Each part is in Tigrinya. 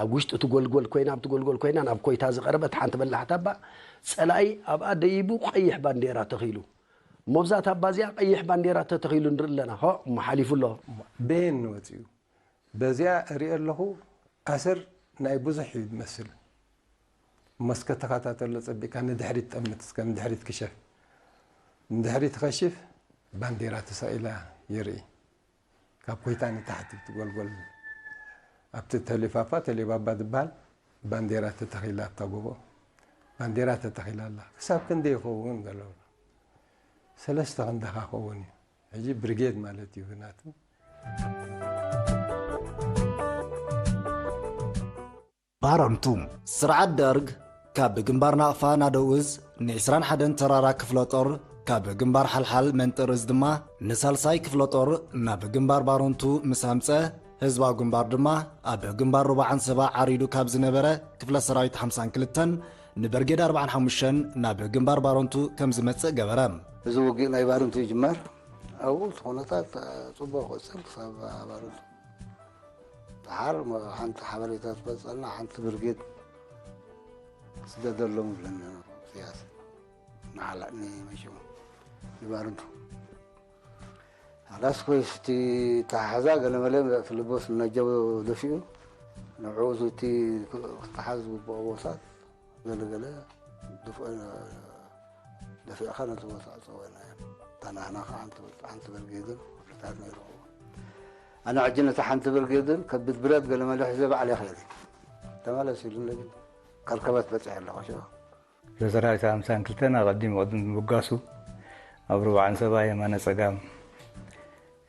ኣብ ውሽጢ እቲ ጎልጎል ኮይና ኣብቲ ጎልጎል ኮይና ናብ ኮይታ ዝቐረበት ሓንቲ በላሕታ እባ ጸላኢ ኣብኣ ደይቡ ቀይሕ ባንዴራ ተኺሉ። እሞ ብዛ ታባ እዚኣ ቀይሕ ባንዴራ ተተኺሉ ንርኢ ኣለና። ሆ እሞ ሓሊፉ ኣሎ። ቤን ወፂኡ በዚኣ እሪኦ ኣለኹ። ኣሰር ናይ ብዙሕ እዩ ዝመስል። እሞ እስከ ተኸታተሎ ጸቢቕካ፣ ንድሕሪት ጠምት፣ እስከ ንድሕሪት ክሸፍ። ንድሕሪት ክኸሽፍ ባንዴራ ተሰቒላ ይርኢ። ካብ ኮይታ ንታሕቲ ትጎልጎል ኣብቲ ተሊፋፋ ተሊባባ ዝበሃል ባንዴራ ተተኺላ ኣብታ ጎቦ ባንዴራ ተተኺላ ኣላ። ክሳብ ክንደይ ይኸውን ገለ ሰለስተ ክንዳኻ ኸውን እዩ። ሕጂ ብርጌድ ማለት እዩ ናቱ። ባረንቱ ስርዓት ደርግ ካብ ግንባር ናቕፋ ናደው እዝ ን21 ተራራ ክፍለ ጦር ካብ ግንባር ሓልሓል መንጥር እዝ ድማ ንሳልሳይ ክፍለ ጦር ናብ ግንባር ባረንቱ ምስ ኣምፀ ህዝባዊ ግንባር ድማ ኣብ ግንባር ሩባ ዓንሰባ ዓሪዱ ካብ ዝነበረ ክፍለ ሰራዊት ሓምሳን ክልተን ንበርጌድ ኣርባዓን ሓሙሽተን ናብ ግንባር ባረንቱ ከም ዝመፅእ ገበረ። እዚ ውግእ ናይ ባረንቱ ይጅመር። ኣብኡ እቲ ኩነታት ፅቡቅ ክቕፅል ክሳብ ባረንቱ ደሓር ሓንቲ ሓበሬታ ትመፀና ሓንቲ ብርጌድ ስደደሎም ይብለና ኢሳያስ ንዓላ ንመሸሙ ንባርንቱ ሓላስ ኮይስ እቲ ተሓዛ ገለመለ ፍልቦስ ነጀው ደፊኡ ንዕኡ እቲ ክተሓዝ ዝግብኦ ቦታት ገለገለ ድፍኦ ደፊዕካ ነቲ ቦታ ኣፀወናዮ። እታ ናህና ከዓ ሓንቲ ሓንቲ በርጌድን ክፍልታት ነይርዎ። ኣነ ሕጂ ነቲ ሓንቲ ብርጌድን ከቢድ ብረት ገለመለ ሒዘ ባዕለ ይኸይድ እየ። ተመለስ ኢሉኒ ግን ከርከበት በፂሐ ኣለኹ ሽዑ። ሰራዊት ሓምሳን ክልተን ኣቐዲሙ ቅድሚ ምብጋሱ ኣብ ሩባ ዓንሰባ የማነ ጸጋም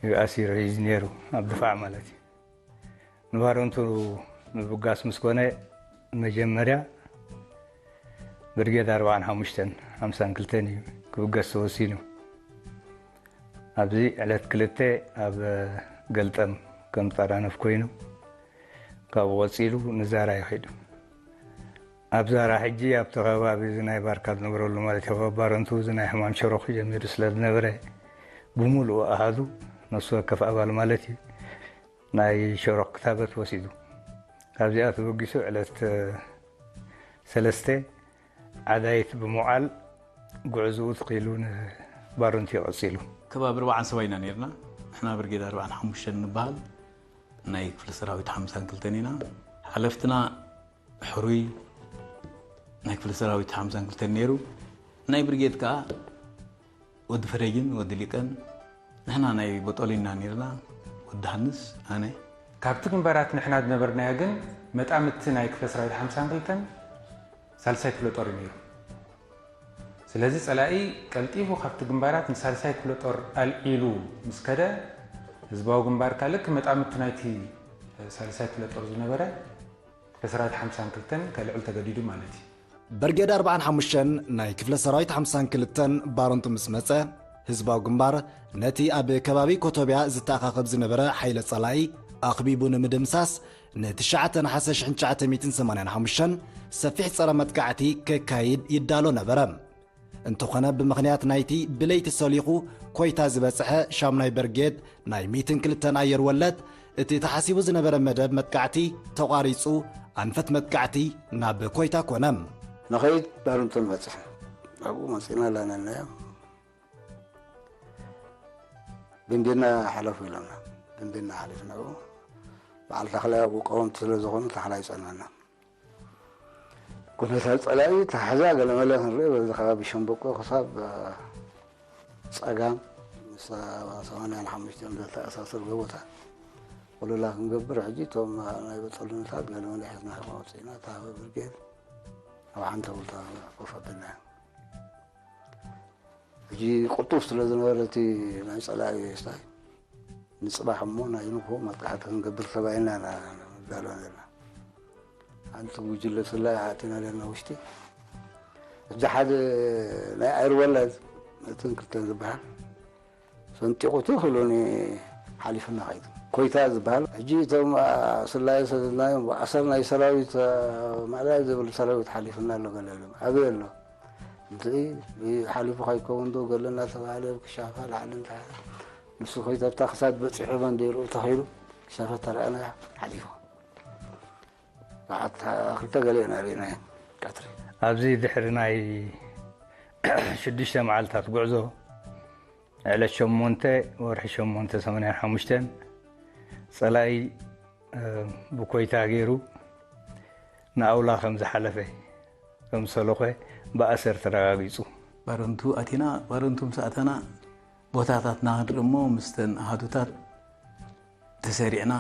እዩ ኣሲሩ ሒዙ ነይሩ፣ ኣብ ድፋዕ ማለት እዩ። ንባረንቱ ምብጋስ ምስ ኮነ መጀመርያ ብርጌድ ኣርባዓን ሓሙሽተን ሓምሳን ክልተን እዩ ክብገስ ተወሲኑ። ኣብዚ ዕለት ክልተ ኣብ ገልጠም ከም ጠራነፍ ኮይኑ ካብኡ ቀጺሉ ንዛራ እዩ ከይዱ። ኣብ ዛራ ሕጂ ኣብቲ ከባቢ እዚ ናይ ባርካ ዝነብረሉ ማለት እዩ ባረንቱ እዚ ናይ ሕማም ሸሮኽ ጀሚሩ ስለ ዝነበረ ብምሉኡ ኣሃዱ ነፍሲ ወከፍ ኣባል ማለት እዩ ናይ ሸሮኽ ክታበት ወሲዱ። ካብዚኣ ተበጊሱ ዕለት ሰለስተ ዓዳይት ብምውዓል ጉዕዝኡ ትኺሉ ንባረንቱ እዩ ቀጺሉ። ከባቢ ርባዓን ሰባይና ነርና ንሕና ብርጌድ ኣርባዓን ሓሙሽተን ንበሃል ናይ ክፍለ ሰራዊት ሓምሳን ክልተን ኢና ሓለፍትና ሕሩይ ናይ ክፍለ ሰራዊት ሓምሳን ክልተን ነይሩ ናይ ብርጌድ ከዓ ወዲ ፈረጅን ወዲ ሊቀን ንሕና ናይ ቦጦሊና ነርና ወዲ ሃንስ ኣነ ካብቲ ግንባራት ንሕና ዝነበርናዮ ግን መጣምቲ ናይ ክፍለ ሰራዊት ሓምሳን ክልተን ሳልሳይ ክፍለ ጦር እዩ ነይሩ። ስለዚ ጸላኢ ቀልጢፉ ካብቲ ግንባራት ንሳልሳይ ክፍለ ጦር ኣልዒሉ ምስ ከደ ህዝባዊ ግንባር ካልክ መጣምቲ ናይቲ ሳልሳይ ክፍለ ጦር ዝነበረ ክፍለ ሰራዊት ሓምሳን ክልተን ከልዕል ተገዲዱ ማለት እዩ። ብርጌድ ኣርባዓን ሓሙሽተን ናይ ክፍለ ሰራዊት ሓምሳን ክልተን ባረንቱ ምስ መጸ ህዝባዊ ግንባር ነቲ ኣብ ከባቢ ኮቶብያ ዝተኣኻኸብ ዝነበረ ሓይለ ጸላኢ ኣኽቢቡ ንምድምሳስ ንትሽዓተ ነሓሰ ሽሕን ትሽዓተ ሚእትን ሰማንያን ሓሙሽተን ሰፊሕ ጸረ መጥቃዕቲ ከካይድ ይዳሎ ነበረ። እንተኾነ ብምኽንያት ናይቲ ብለይቲ ሰሊኹ ኮይታ ዝበጽሐ ሻሙናይ በርጌድ ናይ ሚእትን ክልተን ኣየር ወለድ እቲ ተሓሲቡ ዝነበረ መደብ መጥቃዕቲ ተቋሪጹ ኣንፈት መጥቃዕቲ ናብ ኮይታ ኮነ። ንኸይድ ባርንቶን በጽሐ ኣብኡ መጺና ላነናዮ ብንቤና ሓለፉ ኢሎምና ብንቤና ሓሊፍና ኣብኡ በዓል ተኽላይ ኣብኡ ቀወምቲ ስለ ዝኾኑ ተኽላይ ጸናና ኩነታት ጸላኢ ተሓዛ ገለመለ ክንርኢ በዚ ከባቢ ሸምበቆ ክሳብ ጸጋም ምስ ሰማንያን ሓሙሽተን ዘተኣሳስር ጎቦታት ወለላ ክንገብር ሕጂ እቶም ናይ በጸሉነታት ገለመለ ሒዝና ወፂእና እታ ብርጌድ ኣብ ሓንቲ ቦታ ኮፍ ኣቢልና ሕጂ ቅልጡፍ ስለ ዝነበረ እቲ ናይ ጸላኢ ስታይ ንፅባሕ እሞ ናይ ንግሆ መጥቃዕቲ ክንገብር ተባሂልና ኢና ንዳሎ ዘለና ሓንቲ ጉጅለ ስላይ ኣእቲና ዘለና ውሽጢ እዚ ሓደ ናይ ኣየር ወላድ ነትን ክልተን ዝበሃል ሰንጢቑ ትኽ ኢሉኒ ሓሊፍና ከይዱ ኮይታ ዝበሃል ሕጂ እቶም ስላይ ሰናዮም ኣሰር ናይ ሰራዊት ማእላይ ዝብል ሰራዊት ሓሊፍና ኣሎ ገለ ኢሎም ኣበይ ኣሎ እንት ሓሊፉ ከይከውን ዶ ገለ እናተባሃለ ክሻፋ ላዕልን ታሕትን ንሱ ከይተብታ ክሳድ በፂሑ ባንዴርኡ ተኺሉ ክሻፈ ተረኣና ሓሊፉ ሰዓት ክልተ ገለ ኢና ርኢናዮ ቀትሪ። ኣብዚ ድሕሪ ናይ ሽዱሽተ መዓልታት ጉዕዞ ዕለት ሸሞንተ ወርሒ ሸሞንተ ሰማንያን ሓሙሽተን ጸላኢ ብኮይታ ገይሩ ንኣውላ ከም ዝሓለፈ ከም ሰለኾ ብኣሰር ተረጋጊጹ። ባረንቱ ኣቲና። ባረንቱ ምስ ኣተና ቦታታትና ክንርኢ እሞ ምስተን ኣሃዱታት ተሰሪዕና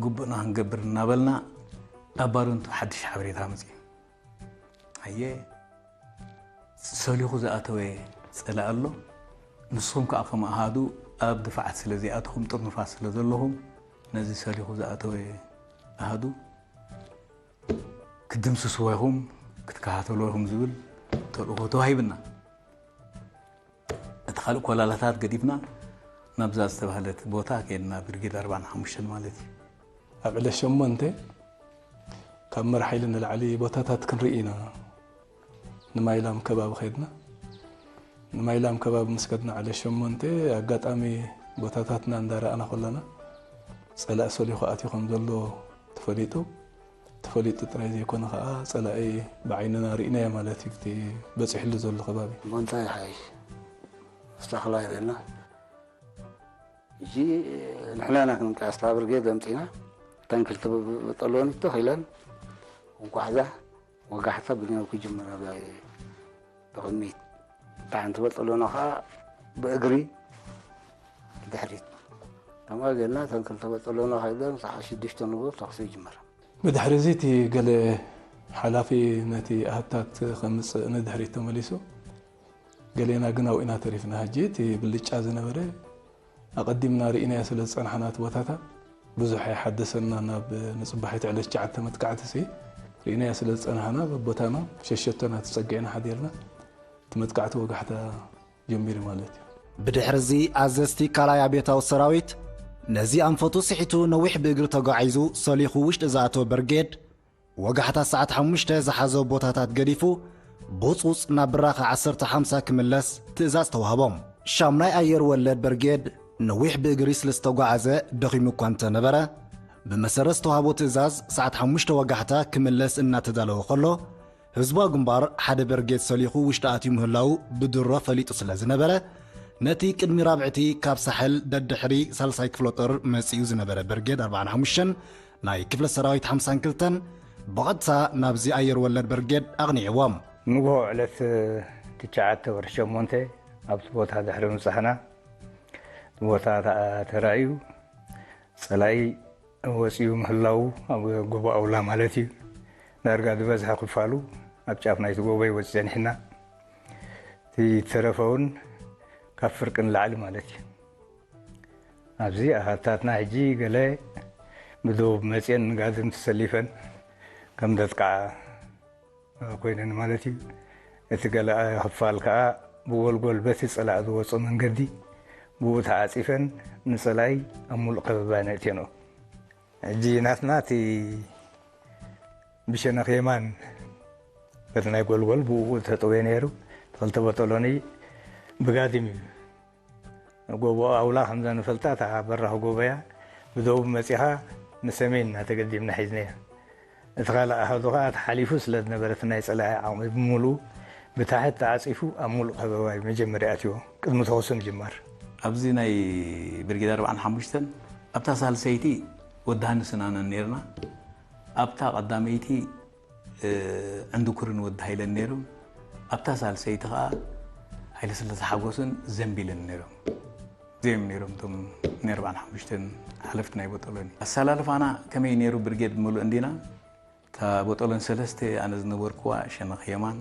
ግቡእና ክንገብር እናበልና ኣብ ባረንቱ ሓድሽ ሓበሬታ መፅእ። ኣየ ሰሊኹ ዝኣተወ ጸላእ ኣሎ። ንስኹም ከዓ ከም ኣሃዱ ኣብ ድፋዓት ስለ ዘይኣተኹም ጥርኑፋት ስለ ዘለኹም ነዚ ሰሊኹ ዝኣተወ ኣሃዱ ክትድምስስዎ ኢኹም ክትከታተልዎ ኢኹም ዝብል ተልእኾ ተዋሂብና። እቲ ካልእ ኮላላታት ገዲፍና ናብዛ ዝተባህለት ቦታ ከይድና ብርጌድ ኣርባዓን ሓሙሽተን ማለት እዩ። ኣብ ዕለት ሸሞንተ ካብ መራሕ ሓይሊ ንላዕሊ ቦታታት ክንርኢ ኢና ንማይላም ከባቢ ከይድና። ንማይላም ከባቢ ምስ ከድና ዕለት ሸሞንተ ኣጋጣሚ ቦታታትና እንዳረኣና ከለና ጸላእ ሰሊኹ ኣትዩ ከም ዘሎ ተፈሊጡ። ተፈሊጡ ጥራይ ዘይኮነ ከዓ ጸላኢ ብዓይንና ርኢናዮ ማለት እዩ። እቲ በፂሕሉ ዘሎ ከባቢ። እሞ እንታይ ይሓይሽ? ኣስተኽላ ይብልና። ሕጂ ንሕና ኢና ክንቀያስታ ብርጌድ ኣምፂና። እተን ክልተ በጠሎኒ ትኽ ኢለን እንኳሕዛ ወጋሕታ ብንያው ክጅምር ኣብ ብቕድሚት። እታ ሓንቲ በጠሎና ከዓ ብእግሪ ድሕሪት። ተማገልና እተን ክልተ በጠሎና ከይደን ሰዓት ሽዱሽተ ንግሆ ተኹሲ ይጅመር። ብድሕሪ እዚ እቲ ገለ ሓላፊ ነቲ ኣህታት ከምጽእ ንድሕሪት ተመሊሱ፣ ገሌና ግን ኣብኡ ኢና ተሪፍና። ሕጂ እቲ ብልጫ ዝነበረ ኣቐዲምና ርኢናዮ ስለ ዝጸናሕና እቲ ቦታታት ብዙሕ ኣይሓደሰና። ናብ ንጽባሒት ዕለት ትሽዓተ መጥቃዕቲ ሲ ርኢናዮ ስለ ዝጸናሕና በቦታና ሸሸቶና ተጸጊዕና ሓዲርና። እቲ መጥቃዕቲ ወጋሕታ ጀሚሩ ማለት እዩ። ብድሕሪ እዚ ኣዘዝቲ ካልኣይ ኣብዮታዊ ሰራዊት ነዚ ኣንፈቱ ስሒቱ ነዊሕ ብእግሪ ተጓዒዙ ሰሊኹ ውሽጢ ዝኣተወ ብርጌድ ወጋሕታ ሰዓት ሓሙሽተ ዝሓዞ ቦታታት ገዲፉ ብጹጽ ናብ ብራኸ ዓሰርተ ሓምሳ ክምለስ ትእዛዝ ተዋህቦም። ሻምናይ ኣየር ወለድ ብርጌድ ነዊሕ ብእግሪ ስለ ዝተጓዓዘ ደኺሙ እኳ እንተነበረ፣ ብመሰረት ዝተዋህቦ ትእዛዝ ሰዓት ሓሙሽተ ወጋሕታ ክምለስ እናተዳለወ ከሎ፣ ህዝባዊ ግንባር ሓደ ብርጌድ ሰሊኹ ውሽጢ ኣትዩ ምህላዉ ብድሮ ፈሊጡ ስለ ዝነበረ፣ ነቲ ቅድሚ ራብዕቲ ካብ ሳሕል ደድሕሪ ሳልሳይ ክፍለ ጦር መጺኡ ዝነበረ ብርጌድ ኣርባዓን ሓሙሽተን ናይ ክፍለ ሰራዊት ሓምሳን ክልተን ብቐጥታ ናብዚ ኣየር ወለድ ብርጌድ ኣቕኒዕዎም። ንግሆ ዕለት ትሽዓተ ወርሒ ሸሞንተ ኣብቲ ቦታ ድሕሪ ምብጻሕና፣ እቲ ቦታ ተኣ-፣ ተራእዩ፣ ጸላኢ ወጺኡ ምህላዉ ኣብ ጎቦ ኣውላ ማለት እዩ። ዳርጋ ዝበዝሐ ክፋሉ ኣብ ጫፍ ናይቲ ጎቦ እዩ ወጺኡ ጸኒሕና። እቲ ዝተረፈ እውን ካብ ፍርቂ ንላዕሊ ማለት እዩ። ኣብዚ ኣሃታትና ሕጂ ገለ ብደቡብ መጽየን ንጋድም ተሰሊፈን ከም ደጥቃዓ ኮይነን ማለት እዩ። እቲ ገለ ክፋል ከኣ ብጎልጎል በቲ ጸላኢ ዝወጾ መንገዲ ብኡ ተዓጺፈን ንጸላኢ ኣብ ሙሉእ ከበባ ነእትየንኦ። ሕጂ ናትና እቲ ብሸነኽ የማን በቲ ናይ ጎልጎል ብኡ ተጠውየ ነይሩ። ክልተ በጠሎኒ ብጋድም እዩ። ጎቦ ኣውላ ከምዛ ንፈልጣ እታ በራኽ ጎቦ እያ። ብደቡብ መጺኻ ንሰሜን እናተገዲምና ሒዝናያ። እቲ ካልእ ኣሃዱ ኸኣ ተሓሊፉ ስለ ዝነበረ እቲ ናይ ጸላኢ ዓቕሚ ብምሉኡ ብታሕት ተዓጺፉ ኣብ ሙሉእ ከበባ እዩ መጀመርያ ኣትይዎ ቅድሚ ተኹሲ ምጅማር። ኣብዚ ናይ ብርጌድ ኣርባዓን ሓሙሽተን ኣብታ ሳልሰይቲ ወዲ ሃንስን ኣነን ነይርና። ኣብታ ቀዳመይቲ እ፣ ዕንድኩርን ወዲ ሃይለን ነይሮም። ኣብታ ሳልሰይቲ ኸኣ ሃይለስላሴ ሓጎስን ዘንቢልን ነይሮም። እዚኦም ነይሮም እቶም ናይ ኣርባዓን ሓሙሽተን ሓለፍቲ ናይ ቦጦሎኒ። ኣሰላልፋና ከመይ ነይሩ? ብርጌድ ምሉእ እንዲና። እታ ቦጦሎኒ ሰለስተ ኣነ ዝነበርኩዋ ሸነኽ የማን፣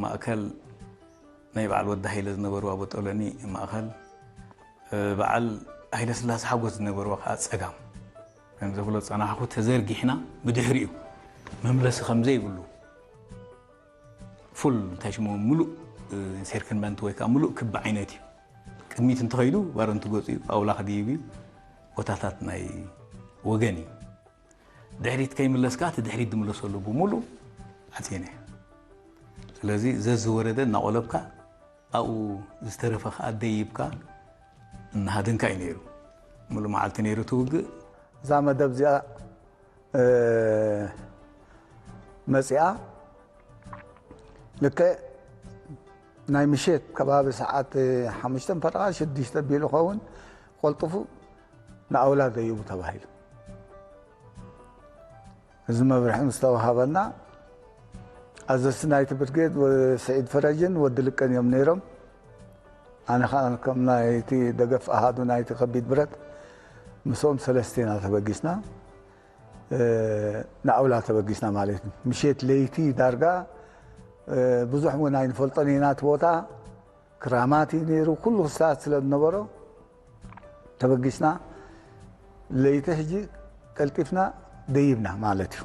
ማእከል ናይ በዓል ወዲ ሃይለ ዝነበርዋ ቦጦሎኒ ማእከል፣ እ፣ በዓል ሃይለስላሴ ሓጎስ ዝነበርዋ ኸኣ ጸጋም። ከም ዘፍሎ ጸናሕኩ ተዘርጊሕና ብድሕሪኡ መምለሲ ከም ዘይብሉ ፉል እንታይ ሽሙ ምሉእ፣ እ፣ ሴርክልመንት ወይ ከኣ ምሉእ ክቢ ዓይነት እዩ። ቅድሚት እንተኸይዱ ባረንቱ ገጹ እዩ፣ ኣውላ ክድይብ እዩ፣ ቦታታት ናይ ወገን እዩ። ድሕሪት ከይምለስካ እቲ ድሕሪት ዝምለሰሉ ብምሉእ ዓጽየነ። ስለዚ ዘዝወረደ እናቖለብካ ኣብኡ ዝተረፈ ከኣ ደይብካ እናሃደንካ እዩ ነይሩ። ምሉእ መዓልቲ ነይሩ እቲ ውግእ። እዛ መደብ እዚኣ፣ እ፣ መጺኣ። ልክዕ ናይ ምሸት ከባቢ ሰዓት ሓሙሽተ ፈረቓ ሽዱሽተ ቢሉ ኸውን፣ ቆልጥፉ ንኣውላ ደይቡ ተባሂሉ። እዚ መብርሒ ምስ ተዋሃበና፣ ኣዘዝቲ ናይቲ ብርጌድ ወ-፣ ስዒድ ፈረጅን ወዲ ልቀን እዮም ነይሮም። ኣነ ኸዓ ከም ናይቲ ደገፍ ኣሃዱ ናይቲ ከቢድ ብረት ምስኦም ሰለስቴና ተበጊስና፣ እ፣ ንኣውላ ተበጊስና ማለት እዩ። ምሸት ለይቲ ዳርጋ፣ እ፣ ብዙሕ እውን ኣይንፈልጦን ኢና እቲ ቦታ። ክራማት እዩ ነይሩ፣ ኩሉ ክስታት ስለ ዝነበሮ ተበጊስና። ለይቲ ሕጂ ቀልጢፍና ደይብና ማለት እዩ።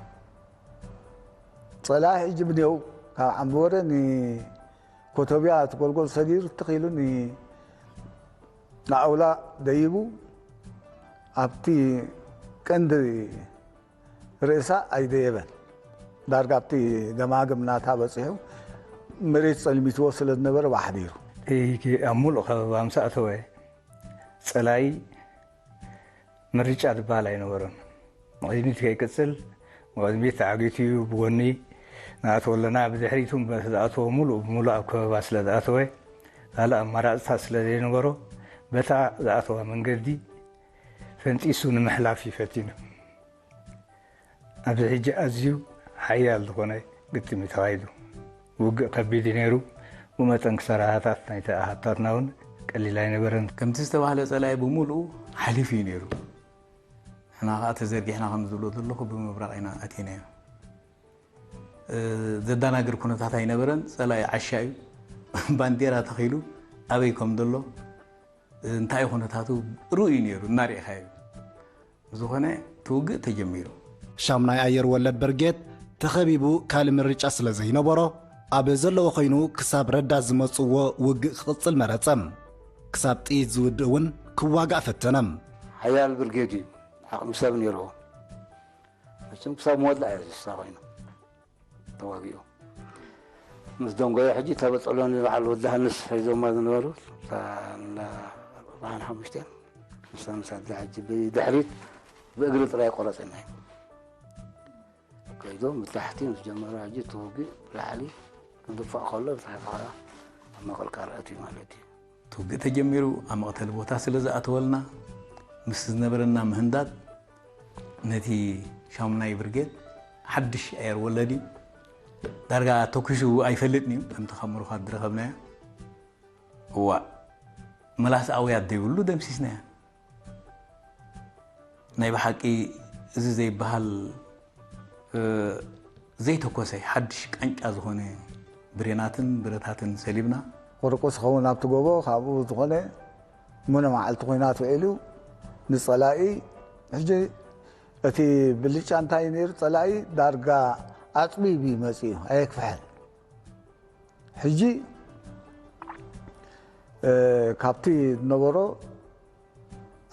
ጸላኢ ሕጂ ብኔው ካብ ዓምበወረ ንኮቶብያ እቲ ጎልጎል ሰጊሩ ትኽ ኢሉ ን-፣ ንኣውላ ደይቡ ኣብቲ ቀንዲ ርእሳ ኣይደየበን። ዳርጋ ኣብቲ ገማግም ናታ በጺሑ መሬት ጸልሚትዎ ስለ ዝነበረ ባሕዲሩ። እቲ ኣብ ሙሉእ ከበባ ምስ ኣተወ ጸላኢ ምርጫ ዝበሃል ኣይነበሮን። ንቕድሚት ከይቅጽል፣ ንቕድሚት ተዓጊቱ እዩ፣ ብጎኒ ንኣትዎ ኣለና። ብድሕሪቱ ዝኣተወ ሙሉእ ብሙሉእ ኣብ ከበባ ስለ ዝኣተወ፣ ካልእ ኣማራጽታት ስለ ዘይነበሮ፣ በታ ዝኣተዋ መንገዲ ፈንጢሱ ንምሕላፍ እዩ ፈቲኑ። ኣብዚ ሕጂ ኣዝዩ ሓያል ዝኾነ ግጥም እዩ ተኻይዱ። ውግእ ከቢድ እዩ ነይሩ። ብመጠን ክሰራሃታት ናይቲ ኣሃታትና እውን ቀሊል ኣይነበረን። ከምቲ ዝተባህለ ጸላኢ ብምሉኡ ሓሊፉ እዩ ነይሩ። ንሕና ኸኣ ተዘርጊሕና ከም ዝብሎ ዘለኹ ብምብራቕ ኢና ኣቲናዮ። እ፣ ዘደናግር ኩነታት ኣይነበረን። ጸላኢ ዓሻ እዩ። ባንዴራ ተኺሉ ኣበይ ከም ዘሎ፣ እንታይ ኩነታቱ ርኡይ ነይሩ፣ እናርኢኻዮ። ብዝኾነ እቲ ውግእ ተጀሚሩ። ሻሙናይ ኣየር ወለድ ብርጌድ ተኸቢቡ ካልእ ምርጫ ስለ ዘይነበሮ፣ ኣብ ዘለዎ ኮይኑ ክሳብ ረዳት ዝመጽእዎ ውግእ ክቕጽል መረጸ። ክሳብ ጥይት ዝውድእ እውን ክዋጋእ ፈተነ። ሓያል ብርጌድ እዩ፣ ዓቕሚ ሰብ ነይርዎ። መቸም ክሳብ መወዳእ እዩ ዝሳ ኮይኑ ተዋጊኡ። ምስ ደንጎዮ ሕጂ ተበጸሎኒ በዓል ወዲ ሃንስ ሒዞማ ዝነበሩ፣ እታ እንዳ ኣርባዓን ሓሙሽተን፣ ንሳ ምስ ኣድላ ሕጂ ብድሕሪት ብእግሪ ጥራይ ቆረጽና እዩ። ከይዶም ብታሕቲ ምስ ጀመሩ ሕጂ እቲ ውግእ ብላዕሊ ክድፋእ ከሎ ብታሕቲ ኸዓ ኣብ መቐልቃል ኣትዩ ማለት እዩ። እቲ ውግእ ተጀሚሩ ኣብ መቕተሊ ቦታ ስለ ዝኣተወልና፣ ምስ ዝነበረና ምህንዳድ ነቲ ሻሙናይ ብርጌድ ሓድሽ ኣየር ወለድ እዩ። ዳርጋ ተኩሱ ኣይፈልጥን እዩ፣ ከምቲ ካብ ምሩኻት ዝረኸብናዮ። እዋእ፣ መላስ ኣውያት ዘይብሉ ደምሲስናዮ። ናይ ብሓቂ እዚ ዘይበሃል፣ እ፣ ዘይተኮሰ ሓድሽ ቃንጫ ዝኾነ ብሬናትን ብረታትን ሰሊብና። ቁርቁስ ዝኸውን ኣብቲ ጎቦ ካብኡ ዝኾነ ሙነ መዓልቲ ኲናት ውዒሉ ንጸላኢ። ሕጂ እቲ ብልጫ እንታይ እዩ ነይሩ? ጸላኢ ዳርጋ ኣጽቢብ እዩ መጺኡ፣ ኣየክፍሐን። ሕጂ፣ እ፣ ካብቲ ዝነበሮ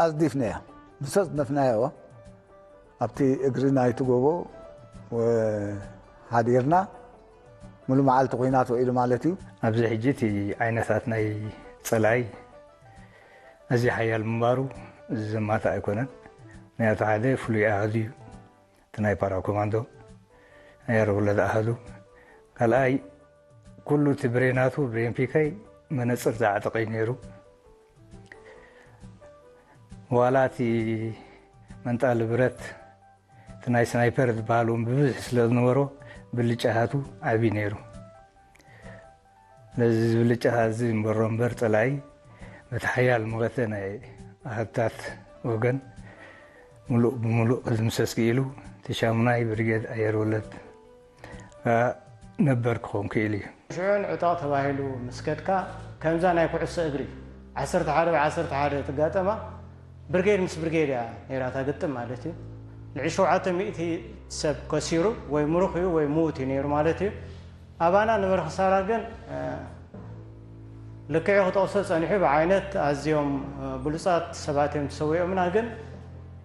ኣጽዲፍናዮ፣ ምስ ኣጽደፍናዮ ኣብቲ እግሪ ናይቲ ጎቦ፣ እ፣ ሓዲርና። ሙሉ መዓልቲ ኲናት ውዒሉ ማለት እዩ። ኣብዚ ሕጂ እቲ ዓይነታት ናይ ጸላኢ ኣዝዩ ሓያል ምንባሩ እዚ ዘማትእ ኣይኮነን። ምኽንያቱ ሓደ ፍሉይ ኣሃዱ እዩ። እቲ ናይ ፓራ ኮማንዶ ናይ ኣየር ወለድ ኣሃዱ። ካልኣይ፣ ኩሉ እቲ ብሬናቱ ብሬን ፒከይ መነጽር ዝዓጠቐ እዩ ነይሩ። ዋላ እቲ መንጣሊ ብረት፣ እቲ ናይ ስናይፐር ዝበሃል እውን ብብዝሒ ስለ ዝነበሮ፣ ብልጫታቱ ዓብዪ ነይሩ። ነዚ ብልጫታት እዚ እምበሮ እምበር፣ ጸላኢ በቲ ሓያል መቐተ ናይ ኣሃዱታት ወገን ምሉእ ብምሉእ ክድምሰስ ክኢሉ፣ እቲ ሻሙናይ ብሪጌድ ኣየር ወለድ ከኣ ነበር ክኸውን ክኢሉ እዩ። ሽዑ ንዕጠቕ ተባሂሉ ምስ ከድካ፣ ከምዛ ናይ ኩዕሶ እግሪ ዓሰርተ ሓደ ብ ዓሰርተ ሓደ ትጋጠማ፣ ብርጌድ ምስ ብርጌድ እያ ነይራ እታ ግጥም ማለት እዩ። ልዕሊ ሸውዓተ ሚእቲ ሰብ ከሲሩ ወይ ምሩኽ እዩ ወይ ምዉት እዩ ነይሩ ማለት እዩ። ኣባና ነበረ ክሳራ ግን፣ እ፣ ልክዕ ክጠቕሶ ጸኒሑ፣ ብዓይነት ኣዝዮም፣ እ፣ ብሉጻት ሰባት እዮም ተሰዊኦምና። ግን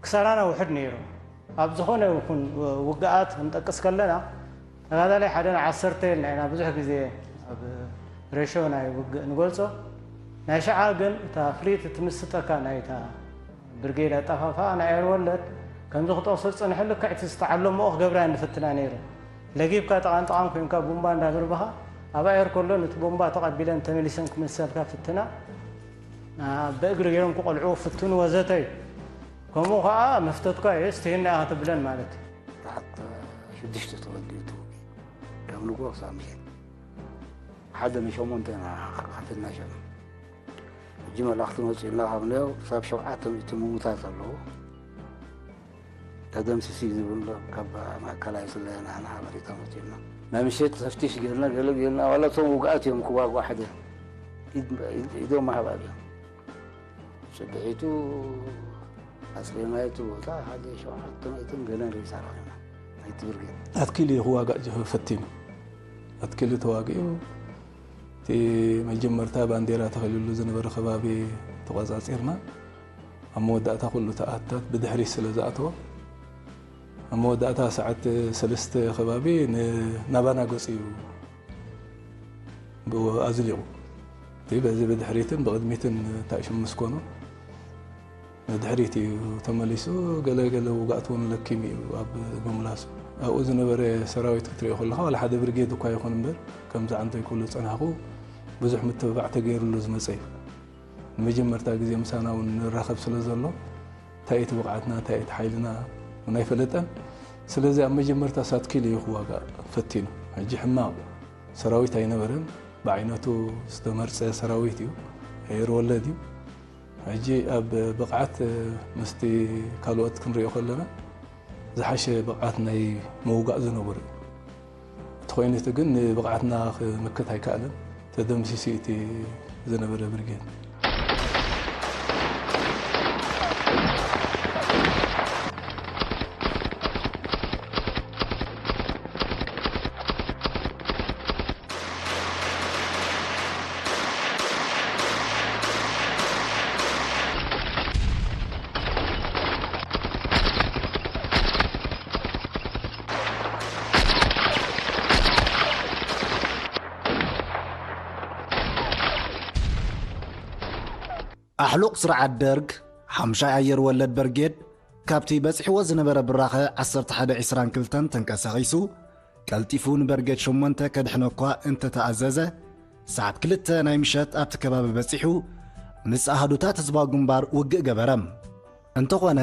ክሳራና ውሑድ ነይሩ። ኣብ ዝኾነ ይኹን ውግኣት ክንጠቅስ ከለና፣ ተጋዳላይ ሓደ ንዓሰርተ ኢልና ኢና ብዙሕ ግዜ ኣብ ሬሾ ናይ ውግእ ንገልጾ። ናይ ሽዓ ግን እታ ፍልይቲ ትምስጠካ ናይታ ብርጌድ ኣጠፋፍኣ ናይ ኣየር ወለድ ከምዚ ክጠቕሶ ዝጸንሐ ልክዕ እቲ ዝተዓለምኦ ክገብራ እየን ዝፍትና ነይረን። ለጊብካ ጠቓን ጠቓን ኮይንካ ቡምባ እንዳበርበኻ ኣብ ኣየር ከሎ ነቲ ቦምባ ተቐቢለን ተመሊሰን ክመልሰልካ ፍትና፣ ና-፣ ብእግሪ ገይሮም ክቐልዑ ፍትኑ ወዘተ እዩ። ከምኡ ኸዓ መፍተትካ እዩ፣ እስትህና ኢኻ ትብለን ማለት እዩ። ሰዓት ሽዱሽተ ተወዲኡ እቲ ውግእ። ካብ ንግሆ ክሳብ ምሸት ሓደ ንሸሞንተ ኢና ከፊልና ሸም። ሕጂ መላእኽቲ መፂኡልና ካብ ነዮ ክሳብ ሸውዓተ ሚእቲ ምሙታት ኣለዉ። ተደምሲሲ ዝብል ካብ ማእከላይ ስለና ሓበሬታ መፂኡና። ናይ ምሸት ተፍቲሽ ጌርና፣ ገለ ጌርና፣ ዋላ እቶም ውግኣት እዮም ክዋግኡ ሓደ ኢድ-፣ ኢድ-፣ ኢዶም ምሃብ ኣብዮም። ፅብሒቱ ኣፅሪናዮ እቲ ቦታ ሓደ ሸውዓተ ሚእትን ገለን ሬሳ ረኺብና። ናይቲ ብርጌድ። ኣትኪሉ እዩ ክዋጋእ ጀ-፣ ፈቲኑ። ኣትኪሉ ተዋጊኡ፣ እቲ መጀመርታ ባንዴራ ተኸሊሉ ዝነበረ ከባቢ ተቖጻጺርና። ኣብ መወዳእታ ኩሉ ተኣታት ብድሕሪት ስለ ዝኣተወ፣ ኣብ መወዳእታ ሰዓት ሰለስተ ከባቢ ን-፣ ናባና ገጹ እዩ ብኡ ኣዝሊቑ። እቲ በዚ ብድሕሪትን ብቕድሚትን እንታይ ሽም ምስ ኮኑ፣ ንድሕሪት እዩ ተመሊሱ። ገለ ገለ ውጋእት እውን ለኪሙ እዩ ኣብ ምምላሱ። ኣብኡ ዝነበረ ሰራዊት ክትሪኦ ከለኻ፣ ዋላ ሓደ ብርጌድ እኳ ይኹን እምበር፣ ከምዚ ዓንተይ ክብሎ ዝጸናሕኩ፣ ብዙሕ ምትብባዕ ተገይሩሉ ዝመጸ እዩ። ንመጀመርታ ግዜ ምሳና እውን ንራኸብ ስለ ዘሎ፣ እንታይ እቲ ብቕዓትና፣ እንታይ እቲ ሓይልና እውን ኣይፈለጠን። ስለዚ ኣብ መጀመርታ ሳትኪል እዩ ክዋጋእ ፈቲኑ። ሕጂ ሕማቕ ሰራዊት ኣይነበረን። ብዓይነቱ ዝተመርጸ ሰራዊት እዩ። ኣየር ወለድ እዩ። ሕጂ ኣብ ብቕዓት ምስቲ ካልኦት ክንሪኦ ከለና፣ ዝሓሸ ብቕዓት ናይ ምውጋእ ዝነበሮ እዩ። እቲ ኮይኑ እቲ ግን ንብቕዓትና ክምክት ኣይከኣለን። ተደምሲሱ እቲ ዝነበረ ብርጌድ። ኣሕሉቕ ስርዓት ደርግ፣ ሓምሻይ ኣየር ወለድ በርጌድ፣ ካብቲ በጺሕዎ ዝነበረ ብራኸ ዓሰርተ ሓደ ዕስራን ክልተን ተንቀሳቒሱ፣ ቀልጢፉ ንበርጌድ ሸሞንተ ከድሕኖ እኳ እንተተኣዘዘ፣ ሰዓት ክልተ ናይ ምሸት ኣብቲ ከባቢ በጺሑ፣ ምስ ኣሃዱታት ህዝባዊ ግንባር ውግእ ገበረ። እንተኾነ፣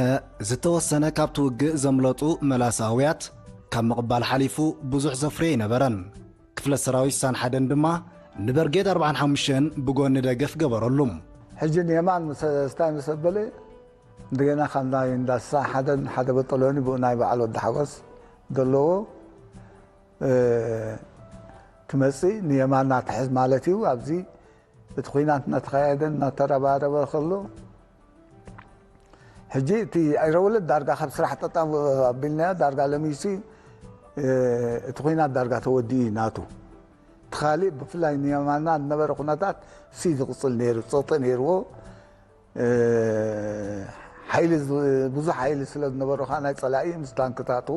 ዝተወሰነ ካብቲ ውግእ ዘምለጡ መላሲ ኣውያት፣ ካብ ምቕባል ሓሊፉ ብዙሕ ዘፍርዮ ኣይነበረን። ክፍለ ሰራዊት ሳን ሓደን ድማ ንበርጌድ ኣርባዓን ሓሙሽተን ብጎኒ ደገፍ ገበረሉ። ሕጂ ንየማን ምስ፣ ስታይ ምስ ኣበለ፣ እንደገና ካብ ናይ እንዳ ስሳ ሓደን ሓደ በጠሎኒ ብኡ ናይ በዓል ወዲ ሓጎስ ዘለዎ፣ እ፣ ክመጽእ ንየማን እናትሕዝ ማለት እዩ። ኣብዚ እቲ ኲናት እናተኻየደ እናተረባረበ ከሎ፣ ሕጂ እቲ ኣይረወለት ዳርጋ ካብ ስራሕ ጠጣ ኣቢልናዮ፣ ዳርጋ ለሚሱ፣ እ፣ እቲ ኲናት ዳርጋ ተወዲኡ እዩ ናቱ። እቲ ካሊእ ብፍላይ ንየማና ዝነበረ ኩነታት ሲ ዝቕጽል ነይሩ፣ ጸቕጢ ነይርዎ። እ፣ ሓይሊ ዝ-፣ ብዙሕ ሓይሊ ስለ ዝነበሮ ከዓ ናይ ጸላኢ ምስ ታንክታቱ፣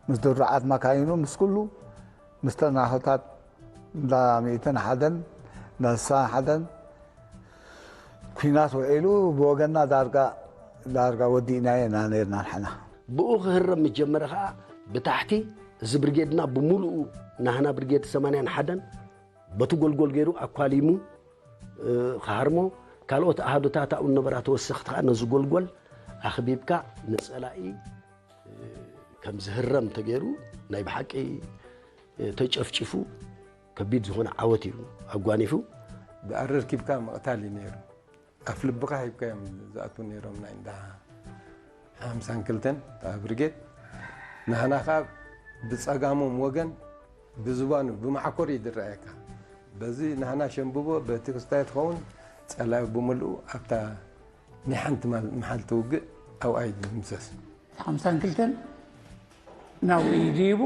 ምስ ድሩዓት መካይኑ፣ ምስ ኩሉ፣ ምስ ተናሆታት እንዳ ሚእትን ሓደን፣ እንዳ ስሳን ሓደን ኲናት ውዒሉ፣ ብወገንና ዳርጋ፣ ዳርጋ ወዲእናዮ ኢና ነይርና ንሕና። ብኡ ክህረም ምስ ጀመረ ኸኣ፣ ብታሕቲ እዚ ብርጌድና ብምሉኡ ናህና ብርጌድ ሰማንያን ሓደን በቲ ጎልጎል ገይሩ ኣኳሊሙ፣ እ፣ ክሃርሞ፣ ካልኦት ኣሃዱታት ኣብኡ ዝነበራ ተወሰኽቲ ኸኣ ነዚ ጎልጎል ኣኽቢብካ ንጸላኢ፣ እ፣ ከም ዝህረም ተገይሩ ናይ ብሓቂ፣ እ፣ ተጨፍጪፉ ከቢድ ዝኾነ ዓወት እዩ ኣጓኒፉ። ብኣረርኪብካ ምቕታል እዩ ነይሩ። ኣፍ ልብኻ ሂብካ እዮም ዝኣትዉ ነይሮም ናይ እንዳ ሓምሳን ክልተን እታ ብርጌድ። ናህና ኸኣ ብጸጋሞም ወገን ብዝባኑ ብማዕኮር እዩ ዝረኣየካ። በዚ ናህና ሸንብቦ በቲ ክስታይ ትኸውን ጸላኢ ብምልኡ ኣብታ ናይ ሓንቲ ማል-፣ መሓልቲ ውግእ ኣብኣ እዩ ዝምሰስ። ሓምሳን ክልተን ናብኡ ይድይቡ።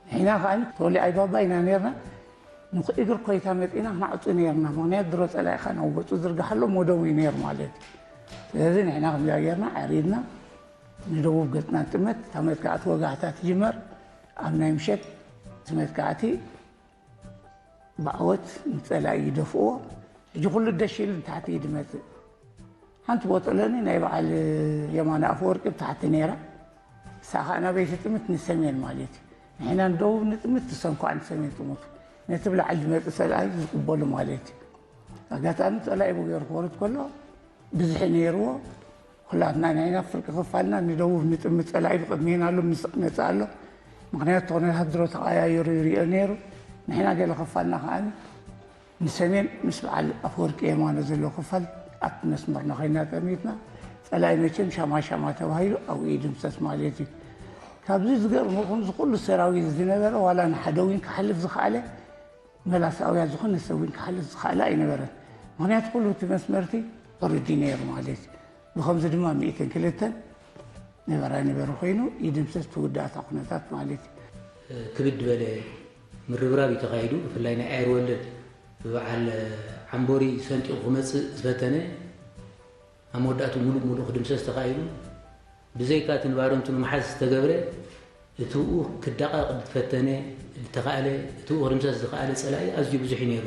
ንሕና ከኣ ተወሊ ኣይባባ ኢና ነርና። ንኽእግር ኮይታ መጺና ክነዕጹ ነርና። ምኽንያት ድሮ ጸላኢኻ ናብ ገጹ ዝርግሓሎም ወደቡ እዩ ነይሩ ማለት እዩ። ስለዚ ንሕና ከምዚኣ ጌርና ዓሪድና ንደቡብ ገጽና ንጥመት። እታ መጥቃዕቲ ወጋሕታ ትጅመር ኣብ ናይ ምሸት። እቲ መጥቃዕቲ ብዓወት ንጸላኢ ይደፍእዎ። ሕጂ ኩሉ ደሽ ኢሉ ንታሕቲ እዩ ዝመጽእ። ሓንቲ ቦጠሎኒ ናይ በዓል የማነ ኣፈወርቂ ብታሕቲ ነይራ። ንሳ ኸኣ ናበይ ትጥምት? ንሰሜን ማለት እዩ። ንሕና ንደቡብ ንጥምት፣ ንሶም ከዓ ንሰሜን ጥሙት። ነቲ ብላዕሊ ዝመጽእ ጸላኢ ዝቕበሉ ማለት እዩ። ኣጋጣሚ ጸላኢ ብገይሩ ክወርድ ከሎ ብዝሒ ነይርዎ። ኩላትና ንሕና ፍርቂ ክፋልና ንደቡብ ንጥምት፣ ጸላኢ ብቕድሜና ኣሎ፣ ምስ መጽእ ኣሎ። ምኽንያቱ ኩነታት ድሮ ተቐያይሩ ይርኦ ነይሩ። ንሕና ገለ ክፋልና ከዓኒ ንሰሜን ምስ በዓል ኣፈወርቂ የማነ ዘሎ ክፋል ኣብቲ መስመርና ኮይና ጠሚትና፣ ጸላኢ መቸም ሻማ ሻማ ተባሂሉ ኣብኡ ይድምሰስ ማለት እዩ። ካብዚ ዝገርመኩም፣ እዚ ኩሉ ሰራዊት ዝነበረ ዋላ ንሓደ ዊን ክሓልፍ ዝኸኣለ፣ መላስ ኣውያ ዝኾነ ሰብ ዊን ክሓልፍ ዝኸኣለ ኣይነበረን። ምኽንያቱ ኩሉ እቲ መስመርቲ ኦረዲ ነይሩ ማለት እዩ። ብኸምዚ ድማ ሚእትን ክልተን ነባራይ ነበረ ኮይኑ ይድምሰስ፣ ተወዳእታ ኩነታት ማለት እዩ። ክብድ ዝበለ ምርብራብ እዩ ተኻይዱ። ብፍላይ ናይ ኣየር ወለድ ብበዓል ዓምቦሪ ሰንጢቑ ክመጽእ ዝፈተነ ኣብ መወዳእቱ ሙሉእ ሙሉእ ክድምሰስ ተኻይዱ። ብዘይካ እቲ ንባረንቱ ንምሓዝ ዝተገብረ፣ እቲኡ ክዳቐቕ ዝተፈተነ፣ ዝተኻእለ፣ እቲኡ ክድምሰስ ዝኸኣለ ጸላኢ ኣዝዩ ብዙሕ እዩ ነይሩ።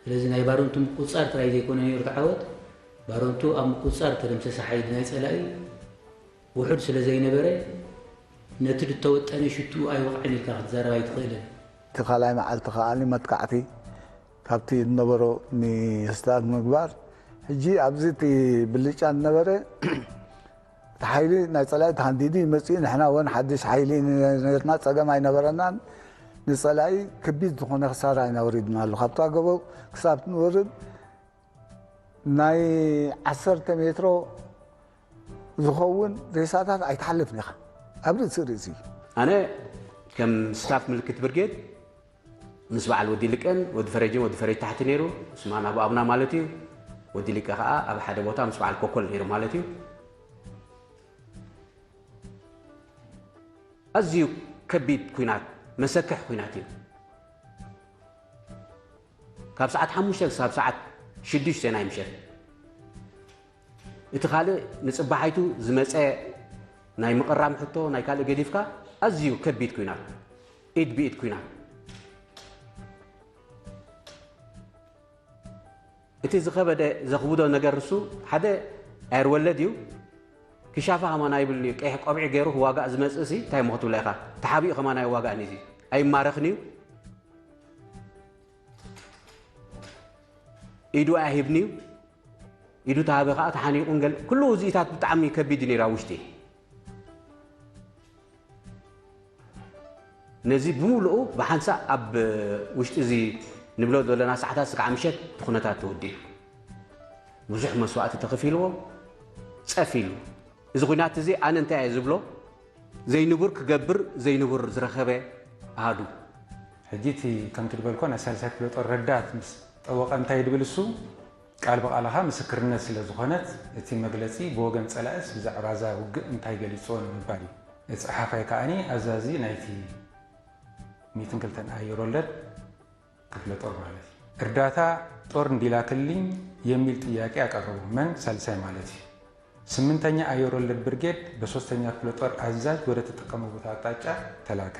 ስለዚ ናይ ባረንቱ ምቁጽጻር ጥራይ ዘይኮነ ነይሩ እቲ ዓወት፣ ባረንቱ ኣብ ምቁጽጻር እተደምሰሰ ሓይሊ ናይ ጸላኢ ውሑድ ስለ ዘይነበረ፣ ነቲ ዝተወጠነ ሽትኡ ኣይወቕዕን ኢልካ ክትዛረብ ኣይትኽእልን። እቲ ካልኣይ መዓልቲ ከኣ መጥቃዕቲ ካብቲ ዝነበሮ ንስታት ምግባር፣ ሕጂ ኣብዚ እቲ ብልጫ ዝነበረ፣ እቲ ሓይሊ ናይ ጸላኢ ተሃንዲዱ ይመጽእ እዩ። ንሕና እውን ሓድሽ ሓይሊ ነርና፣ ጸገም ኣይነበረናን። ንጸላኢ ከቢድ ዝኾነ ክሳራ ኢና ወሪድናሉ። ካብታ ጎቦ ክሳብ ንወርድ ናይ ዓሰርተ ሜትሮ ዝኸውን ሬሳታት ኣይትሓልፍን ኢኻ ኣብ ርእሲ ርእሲ። ኣነ ከም ስታፍ ምልክት ብርጌድ ምስ በዓል ወዲ ልቀን፣ ወዲ ፈረጅን፣ ወዲ ፈረጅ ታሕቲ ነይሩ፣ ስማን ኣቡ ኣብና ማለት እዩ። ወዲ ልቀ ከኣ ኣብ ሓደ ቦታ ምስ በዓል ኮኮል ነይሩ ማለት እዩ። ኣዝዩ ከቢድ ኲናት፣ መሰክሕ ኲናት እዩ። ካብ ሰዓት ሓሙሽተ ክሳብ ሰዓት ሽዱሽተ ናይ ምሸት። እቲ ካልእ ንጽባሓይቱ ዝመጸ ናይ ምቕራም ሕቶ፣ ናይ ካልእ ገዲፍካ፣ ኣዝዩ ከቢድ ኲናት፣ ኢድ ብኢድ ኲናት። እቲ ዝኸበደ ዘኽብዶ ነገር እሱ፣ ሓደ ኣየር ወለድ እዩ። ክሻፋ ከማን ኣይብልን እዩ። ቀይሕ ቆብዒ ገይሩ ክዋጋእ ዝመጽእ ሲ እንታይ እሞ ክትብሎ ኢኻ? ተሓቢኡ ከማን ኣይዋጋእን እዩ። ኣይማረኽን እዩ። ኢዱ ኣይሂብን እዩ። ኢዱ ተሃበ ከኣ ተሓኒቑን ገለ፣ ኩሉ ውጽኢታት ብጣዕሚ ከቢድ እዩ ነይሩ ኣብ ውሽጢ። ነዚ ብምሉኡ ብሓንሳእ ኣብ ውሽጢ እዚ ንብሎ ዘለና ሰዓታት ስጋዕ ምሸት እቲ ኩነታት ተወዲኡ። ብዙሕ መስዋእቲ ተኸፊልዎ፣ ጸፍ ኢሉ። እዚ ኲናት እዚ ኣነ እንታይ እየ ዝብሎ? ዘይንቡር ክገብር፣ ዘይንቡር ዝረኸበ ኣሃዱ። ሕጂ እቲ ከምቲ ዝበልኮ ናይ ሳልሳይ ክፍለ ጦር ረዳት ምስ ጠወቐ እንታይ ድብል እሱ? ቃል ብቓልኻ ምስክርነት ስለ ዝኾነት፣ እቲ መግለጺ ብወገን ጸላእስ ብዛዕባ እዛ ውግእ እንታይ ገሊጽዎ ንምባል እዩ። እቲ ጸሓፋይ ከኣኒ ኣዛዚ ናይቲ ሚእትን ክልተን ኣየር ወለድ ክፍለ ጦር ማለት እዩ። እርዳታ ጦር እንዲላክልኝ የሚል ጥያቄ አቀረቡ። መን? ሳልሳይ ማለት እዩ። ስምንተኛ አየር ወለድ ብርጌድ በሶስተኛ ክፍለ ጦር አዛዥ ወደ ተጠቀመው ቦታ አቅጣጫ ተላከ።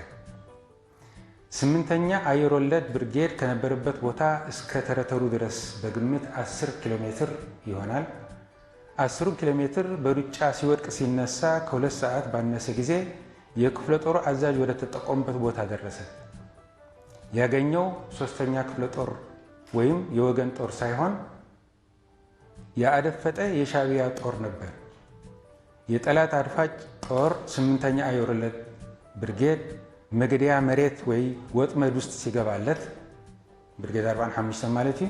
ስምንተኛ አየር ወለድ ብርጌድ ከነበረበት ቦታ እስከ ተረተሩ ድረስ በግምት አስር ኪሎ ሜትር ይሆናል። አስሩን ኪሎ ሜትር በሩጫ ሲወድቅ ሲነሳ ከሁለት ሰዓት ባነሰ ጊዜ የክፍለ ጦሩ አዛዥ ወደ ተጠቆመበት ቦታ ደረሰ። ያገኘው ሶስተኛ ክፍለ ጦር ወይም የወገን ጦር ሳይሆን ያአደፈጠ የሻዕቢያ ጦር ነበር። የጠላት አድፋጭ ጦር ስምንተኛ አየር ወለድ ብርጌድ መግደያ መሬት ወይ ወጥመድ ውስጥ ሲገባለት፣ ብርጌድ አርባን ሓሙሽተን ማለት እዩ፣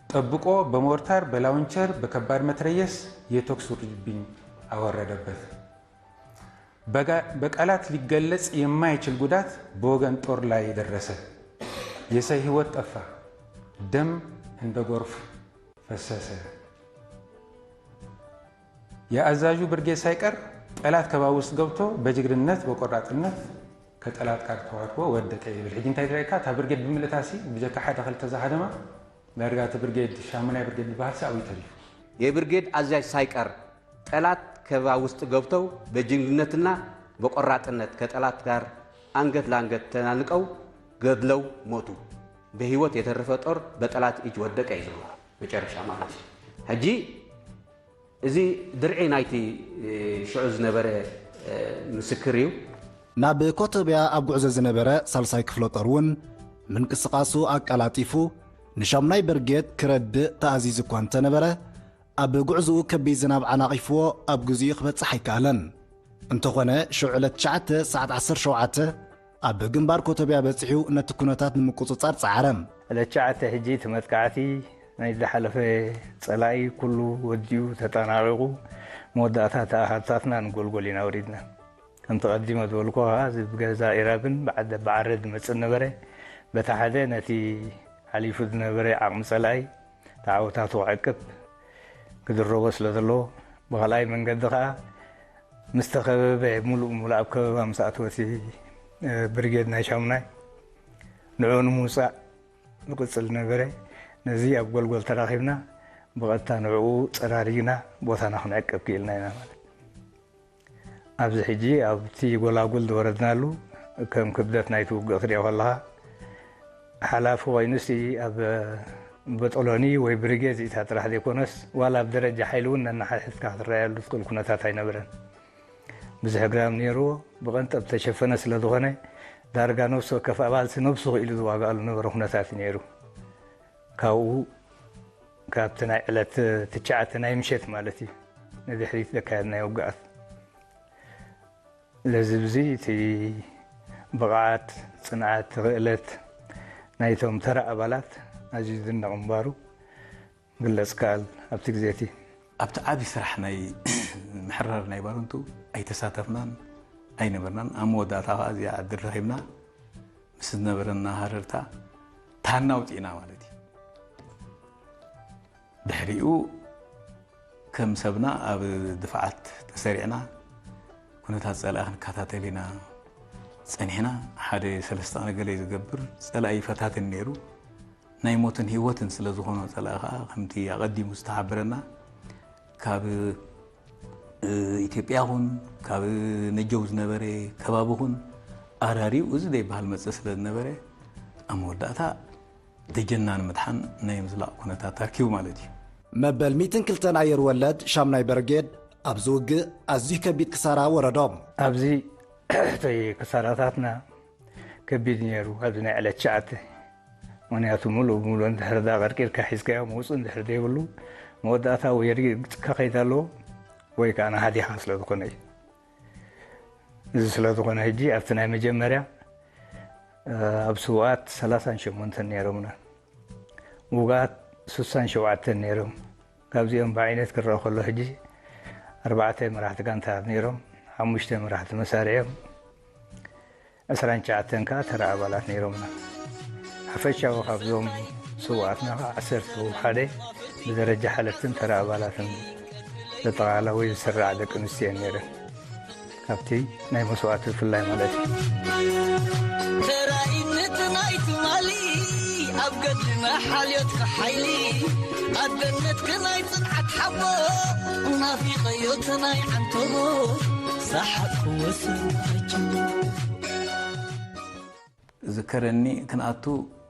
ጠብቆ በሞርታር፣ በላውንቸር፣ በከባድ መትረየስ የተኩስ ውርጅብኝ አወረደበት። በጋ-፣ በቃላት ሊገለጽ የማይችል ጉዳት በወገን ጦር ላይ ደረሰ። የሰው ህይወት ጠፋ። ደም እንደ ጎርፍ ፈሰሰ። የአዛዡ ብርጌድ ሳይቀር ጠላት ከበባ ውስጥ ገብቶ በጀግንነት በቆራጥነት ከጠላት ጋር ተዋግቦ ወደቀ ይብል። ሕጂ እንታይ ትረእካ? እታ ብርጌድ ብምልእታሲ ብጀካ ሓደ ክልተ ዝሃደማ ዳርጋ እቲ ብርጌድ ሻሙናይ ብርጌድ ዝበሃል ሲ ኣብኡ ተሪፉ። የብርጌድ አዛዥ ሳይቀር ጠላት ከበባ ውስጥ ገብተው በጀግንነትና በቆራጥነት ከጠላት ጋር አንገት ለአንገት ተናንቀው ገድለው ሞቱ። በህይወት የተረፈ ጦር በጠላት እጅ ወደቀ እዩ ዝብሉ መጨረሻ ማለት እዩ። ሕጂ እዚ ድርዒ ናይቲ፣ እ፣ ሽዑ ዝነበረ፣ እ፣ ምስክር እዩ። ናብ ኮቶብያ ኣብ ጉዕዞ ዝነበረ ሳልሳይ ክፍለ ጦር እውን ምንቅስቓሱ ኣቀላጢፉ ንሻሙናይ ብርጌድ ክረድእ ተኣዚዙ እኳ እንተነበረ፣ ኣብ ጉዕዞኡ ከቢድ ዝናብ ዓናቒፍዎ ኣብ ግዜኡ ክበጽሕ ኣይከኣለን። እንተኾነ፣ ሽዑ ዕለት ትሽዓተ ሰዓት ዓሰርተ ሸውዓተ ኣብ ግንባር ኮቶብያ በጺሑ ነቲ ኩነታት ንምቁጽጻር ጸዓረ። ዕለት ትሽዓተ ሕጂ እቲ መጥቃዕቲ ናይ ዝሓለፈ ጸላኢ ኩሉ ወዲኡ ተጠናቒቑ፣ መወዳእታ ተኣሃብታትና ንጎልጎል ኢና ወሪድና። ከምቲ ቀዲመ ዝበልኩ ኸዓ፣ እዚ ብገዛ ኢራብን ብዓደ-፣ ብዓረ ዝመጽእ ነበረ። በቲ ሓደ ነቲ ሓሊፉ ዝነበረ ዓቕሚ ጸላኢ ተዓወታቱ ክዕቅብ ክድረቦ ስለ ዘለዎ፣ ብኻልኣይ መንገዲ ኸዓ ምስ ተኸበበ፣ ሙሉእ ሙሉእ ኣብ ከበባ ምስ ኣተወ እቲ፣ እ፣ ብርጌድ ናይ ሻሙናይ፣ ንዕኡ ንምውጻእ ዝቕጽል ነበረ። ነዚ ኣብ ጎልጎል ተራኺብና፣ ብቐጥታ ንዕኡ ጸራሪግና ቦታና ክንዕቅብ ክኢልና ኢና ማለት። ኣብዚ ሕጂ ኣብቲ ጎላጉል ዝወረድናሉ፣ ከም ክብደት ናይቲ ውግእ ክትሪኦ ከለኻ፣ ሓላፊ ኮይኑሲ ኣብ በጦሎኒ ወይ ብርጌድ እዚኢታት ጥራሕ ዘይኮነስ፣ ዋላ ኣብ ደረጃ ሓይሊ እውን ነናሓሕዝካ ክትረኣየሉ ትኽእል ኩነታት ኣይነበረን። ብዙሕ ግራም ነይርዎ፣ ብቐንጠብ ዝተሸፈነ ስለ ዝኾነ፣ ዳርጋ ነብሲ ወከፍ ኣባልሲ ነብሱ ክኢሉ ዝዋግኣሉ ነበረ ኩነታት እዩ ነይሩ። ካብኡ፣ ካብቲ ናይ ዕለት ትሽዓተ ናይ ምሸት ማለት እዩ፣ ንድሕሪት ዘካየድናዮ ውግኣት። ስለዚ፣ እዚ እቲ ብቕዓት፣ ጽንዓት፣ ክእለት ናይቶም ተራ ኣባላት ኣዝዩ ዝድነቕ ምንባሩ ክግለጽ ይከኣል። ኣብቲ ግዜ እቲ ኣብቲ ዓቢ ስራሕ ናይ ምሕራር ናይ ባረንቱ ኣይተሳተፍናን ኣይነበርናን። ኣብ መወዳእታ ከኣ እዚኣ ዕድል ረኺብና፣ ምስ ዝነበረና ሃረርታ ታህና ኣውጺእና ማለት እዩ። ድሕሪኡ ከም ሰብና ኣብ ድፍዓት ተሰሪዕና፣ ኩነታት ጸላኢ ክንከታተል ኢና ጸኒሕና። ሓደ ሰለስተ ቀነ ገለ ዝገብር ጸላኢ ይፈታትን ነይሩ። ናይ ሞትን ህይወትን ስለ ዝኾኖ ጸላኢ ከኣ፣ ከምቲ ኣቐዲሙ ዝተሓበረና፣ ካብ፣ እ፣ ኢትዮጵያ ኹን፣ ካብ ነጀው ዝነበረ ከባቢ ኹን፣ ኣራሪኡ እዚ ዘይበሃል መጸ ስለ ዝነበረ፣ ኣብ መወዳእታ ደጀንና ንምድሓን ናይ ምዝላቕ ኩነታት ኣርኪቡ ማለት እዩ። መበል ሚእትን ክልተን ኣየር ወለድ ሻምናይ በርጌድ ኣብዚ ውግእ ኣዝዩ ከቢድ ክሳራ ወረዶም። ኣብዚ እቲ ክሳራታትና ከቢድ ነይሩ፣ ኣብዚ ናይ ዕለት ትሽዓተ። ምኽንያቱ፣ ምሉእ ብምሉእ እንድሕር ዳ ቀርቂርካ ሒዝካዮ፣ ምውጽእ እንድሕር ዘይብሉ፣ መወዳእታ ወይ ርጊጽካ ከይድ ኣለዎ፣ ወይ ከኣ ናሃዲኻ ስለ ዝኾነ እዩ። እዚ ስለ ዝኾነ፣ ሕጂ ኣብቲ ናይ መጀመርያ፣ እ፣ ኣብ ስውኣት ሰላሳን ሸሞንተን ነይሮምና። ውጉኣት ሱሳን ሸውዓተን ነይሮም። ካብዚኦም ብዓይነት ክረአ ከሎ፣ ሕጂ ኣርባዕተ መራሕቲ ጋንታታት ነይሮም፣ ሓሙሽተ መራሕቲ መሳርዕ እዮም፣ ዕስራን ትሽዓተን ከኣ ተራ ኣባላት ነይሮምና። ሓፈሻዊ ካብዞም ስውኣትና ከኣ ዓሰርተ ሓደ ብደረጃ ሓለፍትን ተራ ኣባላትን ዘጠቓልላ ወይ ዝስራዕ ደቂ ኣንስትዮ እየን ነይረን። ካብቲ ናይ መስዋእቲ ብፍላይ ማለት እዩ። ተራኢነት ናይ ትማሊ ኣብ ገድልና ሓልዮትካ ሓይሊ፣ ኣደነትካ ናይ ጽንዓት ሓቦ፣ ናፊቐዮ እቲ ናይ ዓንተቦ፣ ሰሓቕ ክወስን ኣጅቡ። ዝከረኒ ክንኣቱ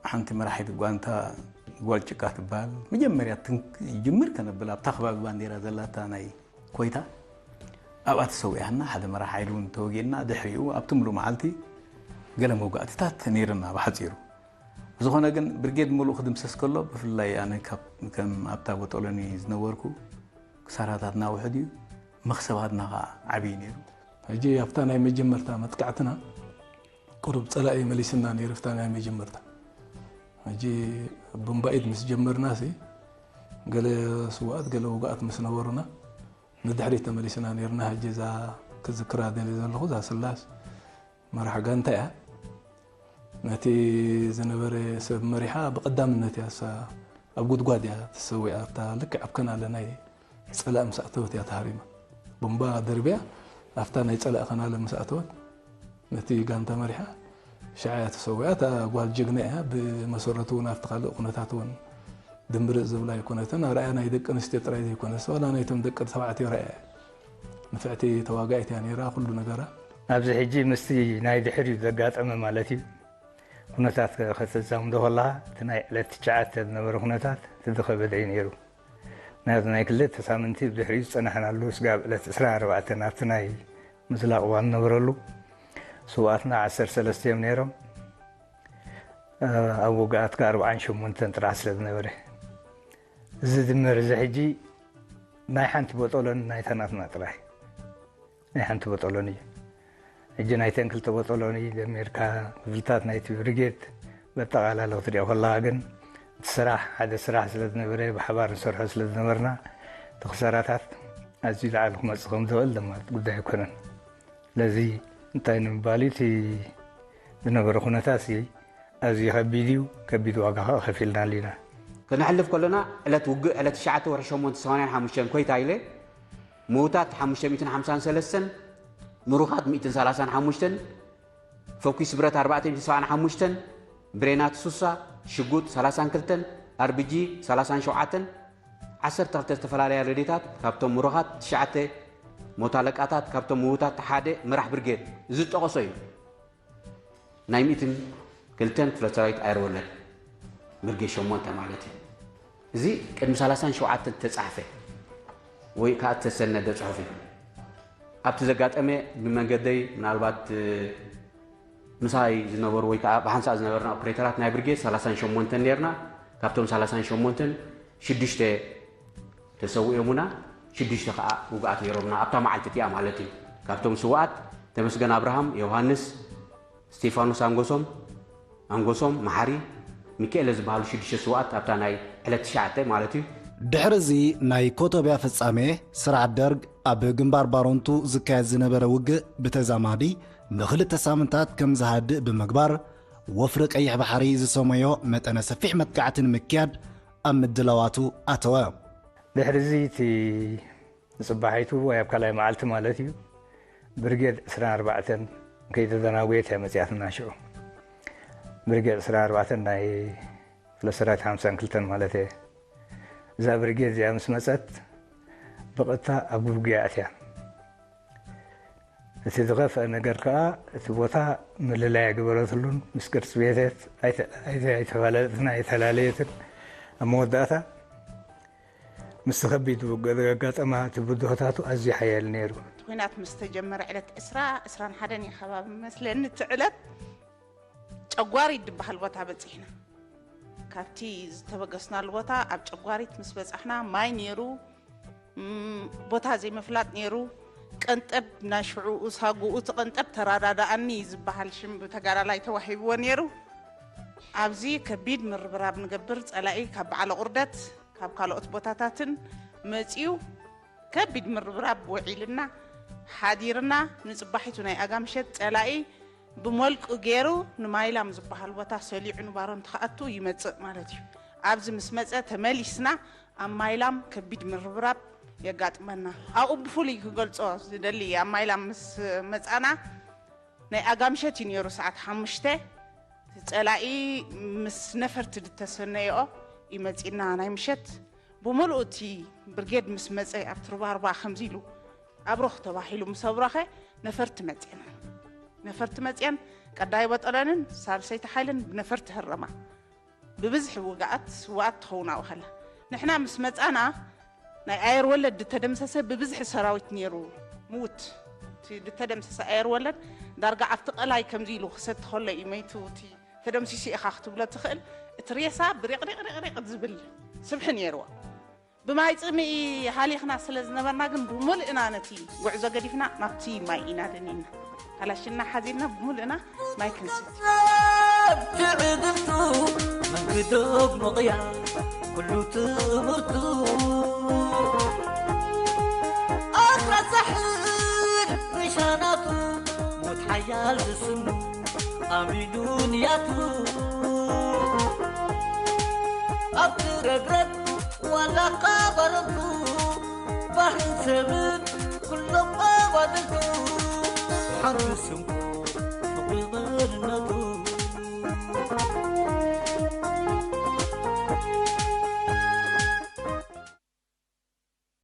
ሓንቲ መራሒት ጓንታ ጓል ጭቃ ትበሃል። መጀመርያ ትንክ-፣ ጅምር ከነብል ኣብታ ከባቢ ባንዴራ ዘላታ ናይ ኮይታ ኣብኣ ተሰዊኣና፣ ሓደ መራሕ ሓይሊ እውን ተወጊእና፣ ድሕሪኡ ኣብቲ ምሉእ መዓልቲ ገለ መውጋእትታት ነይርና ብሓጺሩ። ብዝኾነ ግን ብርጌድ ምሉእ ክድምሰስ ከሎ፣ ብፍላይ ኣነ ካብ፣ ከም ኣብታ ቦጦሎኒ ዝነበርኩ ክሳራታትና ውሑድ እዩ፣ መኽሰባትና ኸዓ ዓብዪ ነይሩ። ሕጂ ኣብታ ናይ መጀመርታ መጥቃዕትና ቁሩብ ጸላኢ መሊስና ነይሩ፣ ኣብታ ናይ መጀመርታ። ሕጂ ብንባኢድ ምስ ጀመርና ሲ፣ ገለ ስውኣት ገለ ውጉኣት ምስ ነበሩና፣ ንድሕሪት ተመሊስና ነይርና። ሕጂ እዛ ክዝክራ ደልየ ዘለኹ፣ እዛ ስላስ መራሕ ጋንታ እያ። ነቲ ዝነበረ ሰብ መሪሓ ብቐዳምነት እያ እሳ ኣብ ጉድጓድ እያ ተሰዊኣ። ኣብታ ልክዕ ኣብ ከናለ ናይ ጸላኢ ምስ ኣተወት እያ ተሃሪማ። ቦምባ ደርብያ ኣብታ ናይ ጸላኢ ከናለ ምስ ኣተወት፣ ነቲ ጋንታ መሪሓ ሽዓ እያ ተሰዊኣ። እታ ጓል ጀግና እያ። ብመሰረቱ እውን ኣብቲ ካልእ ኩነታት እውን ድምብርጽ ዝብላ ኣይኮነትን። ኣርኣያ ናይ ደቂ ኣንስትዮ ጥራይ ዘይኮነስ፣ ዋላ ናይቶም ደቂ ተባዕትዮ ርኣያ እያ። ንፍዕቲ ተዋጋኢት እያ ነይራ፣ ኩሉ ነገራ። ኣብዚ ሕጂ ምስቲ ናይ ድሕሪት ዘጋጠመ ማለት እዩ፣ ኩነታት ከ-፣ ከተዛምዶ ከለኻ፣ እቲ ናይ ዕለት ትሽዓተ ዝነበረ ኩነታት እቲ ዝኸበደ እዩ ነይሩ። ናይ፣ ናይ ክልተ ሳምንቲ ብድሕሪኡ ዝጸናሕናሉ፣ ስጋብ ዕለት ዕስራን ኣርባዕተን ኣብቲ ናይ ምዝላቕ እዋን ነበረሉ። ስውኣትና ዓሰርተ ሰለስተ እዮም ነይሮም። ኣብ ውግኣት ከኣ ኣርብዓን ሸሞንተን ጥራሕ ስለ ዝነበረ፣ እዚ ድምር እዚ ሕጂ ናይ ሓንቲ ቦጦሎን ናይ ተናትና ጥራይ፣ ናይ ሓንቲ ቦጦሎን እዩ። ሕጂ ናይተን ክልተ ቦጦሎኒ ደሚርካ፣ ክፍልታት ናይቲ ብሪጌድ በጠቓላሊ ክትሪኦ ከለኻ ግን፣ እቲ ስራሕ ሓደ ስራሕ ስለ ዝነበረ፣ ብሓባር ንሰርሖ ስለ ዝነበርና፣ እቲ ክሳራታት ኣዝዩ ላዕሊ ክመጽእ ከም ዝኽእል ዘማርጥ ጉዳይ ኣይኮነን። ስለዚ እንታይ ንምባል እዩ፣ እቲ ዝነበረ ኩነታትሲ ኣዝዩ ከቢድ እዩ፣ ከቢድ ዋጋ ከኣ ከፊልናሉ ኢና። ከነሕልፍ ከሎና፣ ዕለት ውግእ፣ ዕለት ትሽዓተ ወርሒ ሸሞንተ ሰማንያን ሓሙሽተን ኮይታ ኢለ፣ ምዉታት ሓሙሽተ ሚእትን ሓምሳን ሰለስተን፣ ምሩኻት ሚእትን ሰላሳን ሓሙሽተን፣ ፈኲስ ብረት ኣርባዕተ ሚእትን ሰብዓን ሓሙሽተን፣ ብሬናት ሱሳ፣ ሽጉጥ ሰላሳን ክልተን፣ ኣርቢጂ ሰላሳን ሸውዓተን፣ ዓሰርተ ክልተ ዝተፈላለያ ሬድዮታት፣ ካብቶም ምሩኻት ትሽዓተ፣ ሞት ኣለቃታት፣ ካብቶም ምዉታት ሓደ፣ መራሕ ብርጌድ፣ እዚ ዝጠቐሶ እዩ። ናይ ሚእትን ክልተን ክፍለ ሰራዊት ኣየር ወለድ፣ ብርጌድ ሸሞንተ ማለት እዩ። እዚ ቅድሚ ሰላሳን ሸውዓተን ተጻሕፈ ወይ ከኣ ተሰነደ ጽሑፍ እዩ። ኣብቲ ዘጋጠመ ብመንገደይ ምናልባት፣ እ፣ ምሳይ ዝነበሩ ወይ ከኣ ብሓንሳእ ዝነበርና ኦፕሬተራት ናይ ብርጌድ ሰላሳን ሸሞንተን ነርና። ካብቶም ሰላሳን ሸሞንተን ሽዱሽተ ተሰዊኦምና፣ ሽዱሽተ ከኣ ውግኣት ነይሮምና ኣብታ መዓልቲ እቲኣ ማለት እዩ። ካብቶም ስውኣት ተመስገን ኣብርሃም፣ ዮሃንስ፣ ስቴፋኖስ ኣንጎሶም፣ ኣንጎሶም፣ መሓሪ፣ ሚካኤለ ዝበሃሉ ሽዱሽተ ስውኣት ኣብታ ናይ ዕለት ትሽዓተ ማለት እዩ። ድሕሪ እዚ ናይ ኮቶብያ ፍጻሜ፣ ስርዓት ደርግ ኣብ ግንባር ባሮንቱ ዝካየድ ዝነበረ ውግእ ብተዛማዲ ንኽልተ ሳምንታት ከም ዝሃድእ ብምግባር፣ ወፍሪ ቀይሕ ባሕሪ ዝሰመዮ መጠነ ሰፊሕ መጥቃዕቲ ንምክያድ ኣብ ምድላዋቱ ኣተወ። ድሕሪ እዚ እቲ ንጽባሒቱ ወይ ኣብ ካልኣይ መዓልቲ ማለት እዩ፣ ብርጌድ ዕስራን ኣርባዕተን ከይተደናጎየት እያ መጺኣትና ሽዑ። ብርጌድ ዕስራን ኣርባዕተን ናይ ክፍለ ሰራዊት ሓምሳን ክልተን ማለት እየ። እዛ ብርጌድ እዚኣ ምስ መጸት ብቐጥታ ኣብ ውግእ ኣትያ። እቲ ዝኸፍአ ነገር ከኣ እቲ ቦታ ምልላይ ኣይገበረትሉን፣ ምስ ቅርጺ ቤት ኣይተ-፣ ኣይተ-፣ ኣይተፈላለጥን ኣይተላለየትን። ኣብ መወዳእታ ምስቲ ከቢድ ውግእ ዘጋጠማ እቲ ብድሆታቱ ኣዝዩ ሓያል ነይሩ። እቲ ኲናት ምስ ተጀመረ ዕለት ዕስራ፣ ዕስራን ሓደን እዩ ከባቢ መስለኒ እቲ ዕለት። ጨጓሪት ዝበሃል ቦታ በጺሕና። ካብቲ ዝተበገስናሉ ቦታ ኣብ ጨጓሪት ምስ በጻሕና ማይ ነይሩ፣ እም፣ ቦታ ዘይምፍላጥ ነይሩ። ቀንጠብ ናይ ሽዑኡ ሳጉኡ እቲ ቀንጠብ ተረዳድኣኒ ዝበሃል ሽም ብተጋዳላይ ተዋሂብዎ ነይሩ። ኣብዚ ከቢድ ምርብራብ ንገብር፣ ጸላኢ ካብ በዓለ ቁርደት ካብ ካልኦት ቦታታትን መጺኡ ከቢድ ምርብራብ ውዒልና ሓዲርና። ንጽባሒቱ ናይ ኣጋምሸት ጸላኢ ብመልቁ ገይሩ ንማይላም ዝበሃል ቦታ ሰሊዑ ንባሮንቱ ክኣቱ ይመጽእ ማለት እዩ። ኣብዚ ምስ መጸ ተመሊስና ኣብ ማይላም ከቢድ ምርብራብ የጋጥመና። ኣብኡ ብፍሉይ ክገልጾ ዝደሊ፣ ኣብ ማይላም ምስ መጻና ናይ ኣጋምሸት እዩ ነይሩ፣ ሰዓት ሓሙሽተ። ጸላኢ ምስ ነፈርቲ ዝተሰነየኦ እዩ መጺእና ናይ ምሸት። ብምሉኡ እቲ ብርጌድ ምስ መጸ ኣብቲ ሩባሩባ ከምዚ ኢሉ ኣብረኹ ተባሂሉ ምስ ኣብረኸ ነፈርቲ መጺአን። ነፈርቲ መጺአን ቀዳይ በጠለንን ሳልሰይቲ ሓይልን ብነፈርቲ ህረማ። ብብዝሒ ውግኣት ስውኣት ትኸውን ኣብኡ ከላ። ንሕና ምስ መጻና ናይ ኣየር ወለድ ዝተደምሰሰ ብብዝሒ ሰራዊት ነይሩ ምውት። እቲ ዝተደምሰሰ ኣየር ወለድ ዳርጋ ኣብቲ ቀላይ ከምዚ ኢሉ ክሰቲ ከሎ እዩ መይቱ። እቲ ተደምሲሱ ኢኻ ክትብሎ ትኽእል። እቲ ሬሳ ብሪቕሪቕሪቕሪቕ ዝብል ስብሒ ነይርዎ። ብማይ ጽምኢ ሃሊኽና ስለ ዝነበርና ግን ብምልእና ነቲ ጉዕዞ ገዲፍና ናብቲ ማይ ኢና ደኒና። ካላሽና ሓዚልና ብምልእና ማይ ክንስቲ። ትዕግስቱ መንግዶብ ምቕያ ኩሉ ትምህርቱ ኣኽራሳሕን ኒሻናቱ ሞት ሓያል ዝስኑ ኣሚኑ ንያቱ ኣብቲ ረግረግ ዋላ ካባረቱ ባህርን ሰብን ኩሎም ኣባልቱ ሓንቲ ስንኩ ፍቕሪ መንነቱ